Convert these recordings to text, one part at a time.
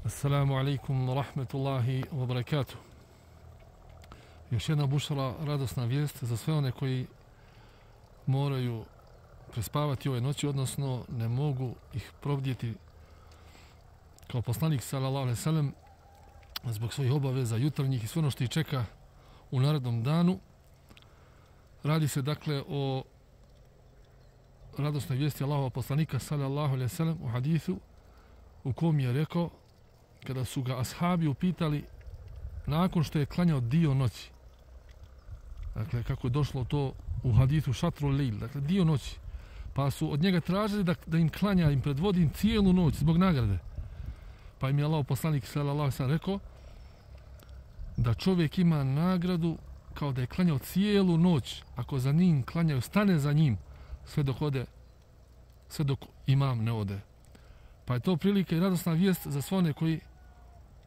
Assalamu alaikum wa rahmetullahi wa barakatuh. Još jedna bušra, radosna vijest za sve one koji moraju prespavati ove noći, odnosno ne mogu ih probdjeti kao poslanik sallallahu alejhi ve sellem zbog svojih obaveza jutarnjih i sve ono što ih čeka u narednom danu. Radi se dakle o radosnoj vijesti Allahova poslanika sallallahu alejhi ve sellem u hadisu u kom je rekao, kada su ga ashabi upitali nakon što je klanjao dio noći, dakle kako je došlo to u hadisu šatrul lejl, dakle dio noći, pa su od njega tražili da im klanja, im predvodim cijelu noć zbog nagrade, pa im je Allahov poslanik sallallahu alejhi ve sellem rekao da čovjek ima nagradu kao da je klanjao cijelu noć ako za njim klanjaju, stane za njim sve dok imam ne ode. Pa je to prilika i radosna vijest za sve one koji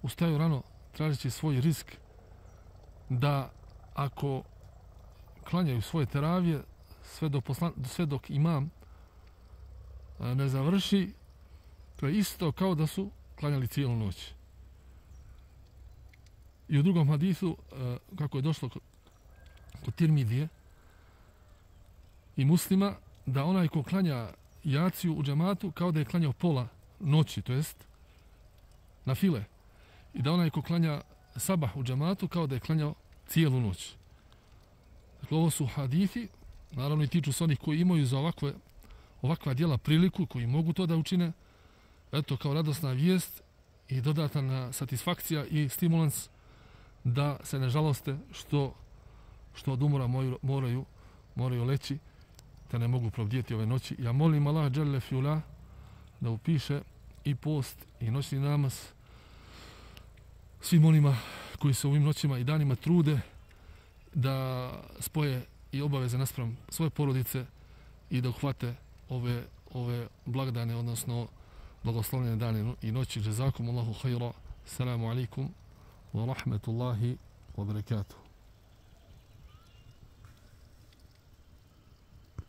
ustaju rano tražeći svoj rizik, da ako klanjaju svoje teravije sve dok imam ne završi, to je isto kao da su klanjali cijelu noć. I u drugom hadisu, kako je došlo kod Tirmidije i Muslima, da onaj ko klanja jaciju u džematu kao da je klanjao pola noći, to jest na file, i da onaj ko klanja sabah u džematu kao da je klanjao cijelu noć. Dakle, ovo su hadithi, naravno i tiču se onih koji imaju za ovakva djela priliku, koji mogu to da učine, eto kao radosna vijest i dodatna satisfakcija i stimulans da se ne žaloste što od umora moraju leći, da ne mogu probdjeti ove noći. Ja molim Allah dželle fiula da upiše i post i noćni namaz svim onima koji se u ovim noćima i danima trude da spoje i obaveze naspram svoje porodice i da uhvate ove blagdane, odnosno blagoslovljene dane i noći. Jazakumullahu khayra. Assalamu alaikum wa rahmetullahi wa barakatuh.